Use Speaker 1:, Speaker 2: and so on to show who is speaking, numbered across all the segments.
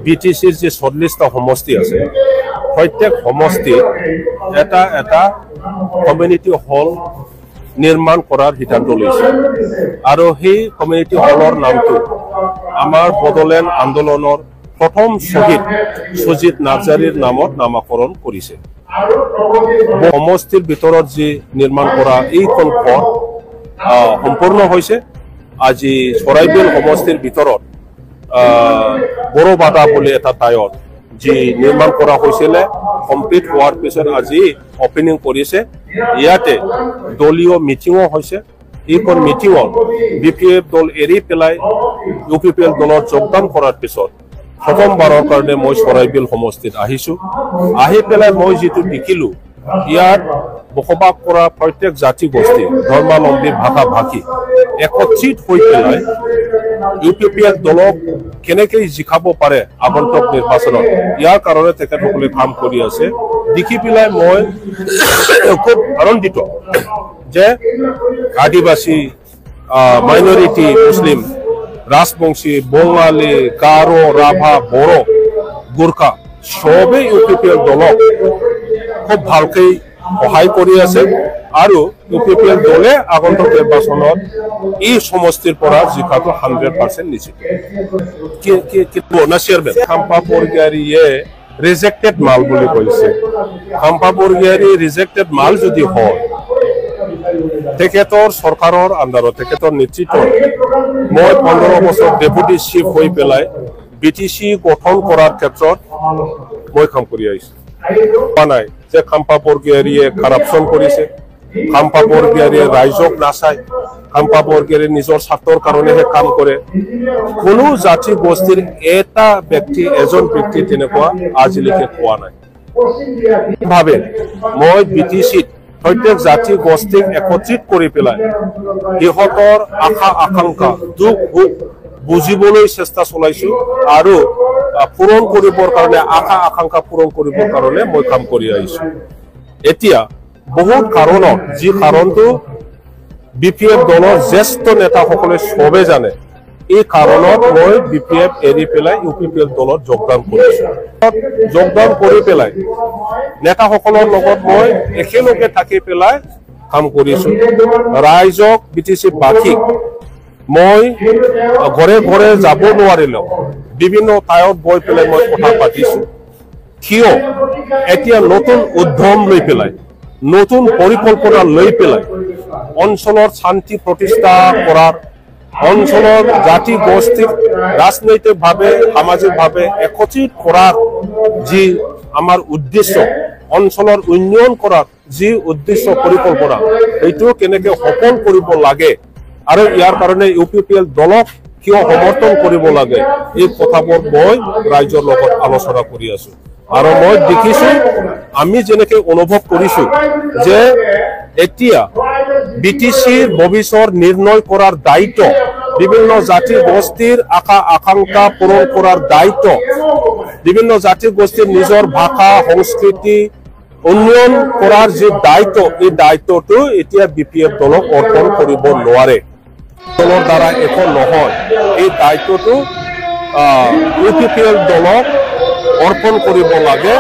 Speaker 1: B T চিৰ যি 40টা সমষ্টি আছে, প্ৰত্যেক সমষ্টিত এটা এটা কমিউনিটি হল নিৰ্মাণ কৰাৰ সিদ্ধান্ত লৈছে আৰু সেই কমিউনিটি হলৰ নামটো আমাৰ বড়োলেণ্ড আন্দোলনৰ প্ৰথম শ্বহীদ সুজিত নাৰ্জাৰীৰ নামত নামাকৰণ কৰিছে। সমষ্টিৰ ভিতৰত যি নিৰ্মাণ কৰা এইখন ঘৰ সম্পূৰ্ণ হৈছে। আজি চৰাইবিল সমষ্টিৰ ভিতৰত বড়োবাদা বুলি এটা ঠাইত যি নিৰ্মাণ কৰা হৈছিলে, কমপ্লিট হোৱাৰ পিছত আজি অপেনিং কৰিছে। ইয়াতে দলীয় মিটিঙো হৈছে। এইখন মিটিঙত বি পি এফ দল এৰি পেলাই ইউ পি পি এল দলত যোগদান কৰাৰ পিছত প্ৰথমবাৰৰ কাৰণে মই চৰাইবিল সমষ্টিত আহিছোঁ। আহি পেলাই মই যিটো দেখিলোঁ, ইয়াত বসবাস কৰা প্ৰত্যেক জাতি গোষ্ঠী, ধৰ্মাৱলম্বী, ভাষা ভাষী একত্ৰিত হৈ পেলাই ইউ পি পি এল দলক কেনেকৈ জিকাব পাৰে আগন্তুক নিৰ্বাচনত, ইয়াৰ কাৰণে তেখেতসকলে কাম কৰি আছে। দেখি পেলাই মই খুব আনন্দিত যে আদিবাসী, মাইনৰিটি, মুছলিম, ৰাজবংশী, বঙালী, গাৰো, ৰাভা, বড়ো, গোৰ্খা চবেই ইউ পি পি এল দলক খুব ভালকৈ সহায় কৰি আছে আৰু ইউ পি পি এল দলে আগন্তুক নিৰ্বাচনত এই সমষ্টিৰ পৰা জিকাটো 100% নিশ্চিত। চেয়াৰমেন খাম্পা বৰগয়াৰীয়ে ৰিজেক্টেড মাল বুলি কৈছে। খাম্পা বৰগয়াৰী ৰিজেক্টেড মাল যদি হয়, তেখেতৰ চৰকাৰৰ আণ্ডাৰত, তেখেতৰ নেতৃত্বত মই 15 বছৰ ডেপুটি চিফ হৈ পেলাই বি টি চি গঠন কৰাৰ ক্ষেত্ৰত মই কাম কৰি আহিছোঁ। কোৱা নাই যে খাম্পা বৰগয়াৰীয়ে কাৰাপশ্যন কৰিছে, খাম্পা বৰগয়াৰীয়ে ৰাইজক নাচায়, খাম্পা বৰগয়াৰীয়ে নিজৰ স্বাৰ্থৰ কাৰণেহে কাম কৰে। কোনো জাতি গোষ্ঠীৰ এটা ব্যক্তি, এজন ব্যক্তি তেনেকুৱা আজিলৈকে কোৱা নাই। ভাবে মই বি টি চিত প্ৰত্যেক জাতি গোষ্ঠীক একত্ৰিত কৰি পেলাই সিহঁতৰ আশা আকাংক্ষা, দুখ সুখ বুজিবলৈ চেষ্টা চলাইছো আৰু পূৰণ কৰিবৰ কাৰণে, আশা আকাংক্ষা পূৰণ কৰিবৰ কাৰণে মই কাম কৰি আহিছো। এতিয়া বহুত কাৰণত, যি কাৰণটো বি পি এফ দলৰ জ্যেষ্ঠ নেতাসকলে চবে জানে, এই কাৰণত মই বি পি এফ এৰি পেলাই ইউ পি পি এল দলত যোগদান কৰিছো। যোগদান কৰি পেলাই নেতাসকলৰ লগত মই একেলগে থাকি পেলাই কাম কৰিছো। ৰাইজক, বি টি চি বাসীক মই ঘৰে ঘৰে যাব নোৱাৰিলেও বিভিন্ন ঠাইত গৈ পেলাই মই কথা পাতিছো। কিয় এতিয়া নতুন উদ্যম লৈ পেলাই, নতুন পৰিকল্পনা লৈ পেলাই অঞ্চলৰ শান্তি প্ৰতিষ্ঠা কৰাৰ, অঞ্চলৰ জাতি গোষ্ঠীক ৰাজনৈতিকভাৱে, সামাজিকভাৱে একত্ৰিত কৰাৰ যি আমাৰ উদ্দেশ্য, অঞ্চলৰ উন্নয়ন কৰাৰ যি উদ্দেশ্য পৰিকল্পনা, সেইটো কেনেকৈ সফল কৰিব লাগে আৰু ইয়াৰ কাৰণে ইউ পি পি এল দলক কিয় সমৰ্থন কৰিব লাগে, এই কথাবোৰ মই ৰাইজৰ লগত আলোচনা কৰি আছো। আৰু মই দেখিছো, আমি যেনেকৈ অনুভৱ কৰিছো যে এতিয়া বি টি চিৰ ভৱিষ্যত নিৰ্ণয় কৰাৰ দায়িত্ব, বিভিন্ন জাতি গোষ্ঠীৰ আশা আকাংক্ষা পূৰণ কৰাৰ দায়িত্ব, বিভিন্ন জাতি গোষ্ঠীৰ নিজৰ ভাষা সংস্কৃতি উন্নয়ন কৰাৰ যি দায়িত্ব, এই দায়িত্বটো এতিয়া বি পি এফ দলক অৰ্পণ কৰিব নোৱাৰে। দলৰ দ্বাৰা একো নহয়। এই দায়িত্বটো ইউ পি পি এল দলক অৰ্পণ কৰিব লাগে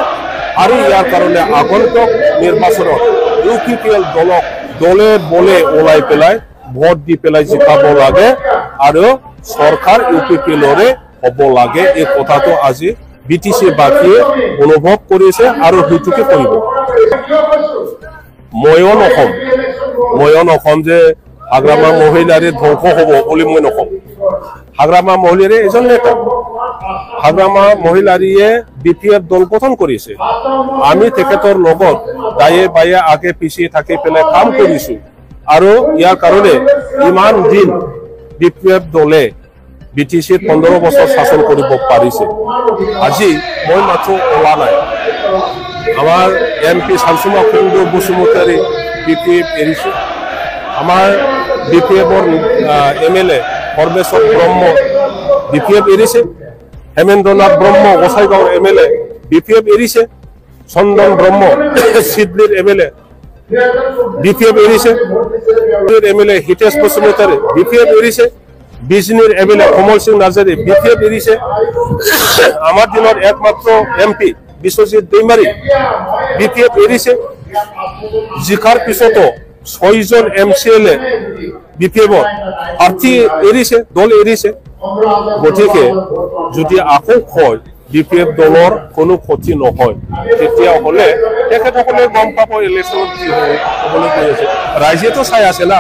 Speaker 1: আৰু ইয়াৰ কাৰণে আগন্তুক নিৰ্বাচনত ইউ পি পি এল দলক দলে বলে ওলাই পেলাই ভোট দি পেলাই জিকাব লাগে আৰু চৰকাৰ ইউ পি পি এলৰে হ'ব লাগে। এই কথাটো আজি বি টি চি বাসীয়ে অনুভৱ কৰিছে আৰু সেইটোকে কৰিব। ময়ো নকম যে হাগ্ৰামা মহিলাৰী ধ্বংস হ'ব বুলি মই নকম। হাগ্ৰামা মহিলাৰী এজন নেতা, হাগ্ৰামা মহিলাৰীয়ে বি পি এফ দল গঠন কৰিছে। আমি তেখেতৰ লগত দায়ে বায়ে আগে পিছে থাকি পেলাই কাম কৰিছো আৰু ইয়াৰ কাৰণে ইমান দিন বি পি এফ দলে বি টি চিত 15 বছৰ শাসন কৰিব পাৰিছে। আজি মই মাথো ওলা নাই, আমাৰ M P Chanchuma Khungdu Basumatary B P F এৰিছে, আমাৰ বি পি এফৰ M L A Parameswar Brahma B P F এৰিছে, হেমেন্দ্ৰনাথ ব্ৰহ্ম গোসাইগাঁৱৰ M L A B P F এৰিছে, চন্দন ব্ৰহ্ম চিডলিৰ M L A B P F এৰিছে, M L A Hitesh Basumatary B P F এৰিছে। বিজনীৰ M L A Kamal Singh Narzary B P F এৰিছে। আমাৰ দিনৰ একমাত্ৰ M P Biswajit Daimary B P F এৰিছে। জিকাৰ পিছতো 6জন M C L A B P এফৰ প্ৰাৰ্থী এৰিছে, দল এৰিছে। গতিকে যদি আকৌ কয় বি পি এফ দলৰ কোনো ক্ষতি নহয়, তেতিয়াহ'লে তেখেতসকলে গম পাব ইলেকশ্যনত কি হ'বলৈ গৈ আছে। ৰাইজেতো চাই আছে না,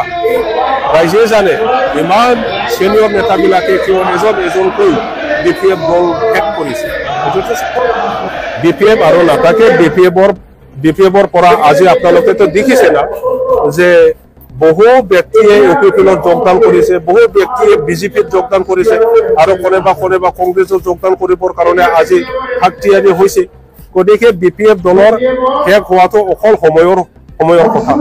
Speaker 1: ৰাইজে জানে ইমান চিনিয়ৰ নেতাবিলাকে কিয় এজন এজনকৈ বি পি এফ দল শেষ কৰিছে। বি পি এফ আৰু নাথাকে। বি পি এফৰ পৰা আজি আপোনালোকেতো দেখিছে না যে বহু ব্যক্তিয়ে ইউ পি পি এলত যোগদান কৰিছে, বহু ব্যক্তিয়ে বিজেপিত যোগদান কৰিছে আৰু কোনোবা কোনোবা কংগ্ৰেছত যোগদান কৰিবৰ কাৰণে আজি থাক তিয়াৰি হৈছে। গতিকে বি পি এফ দলৰ শেষ হোৱাটো অকল সময়ৰ কথা।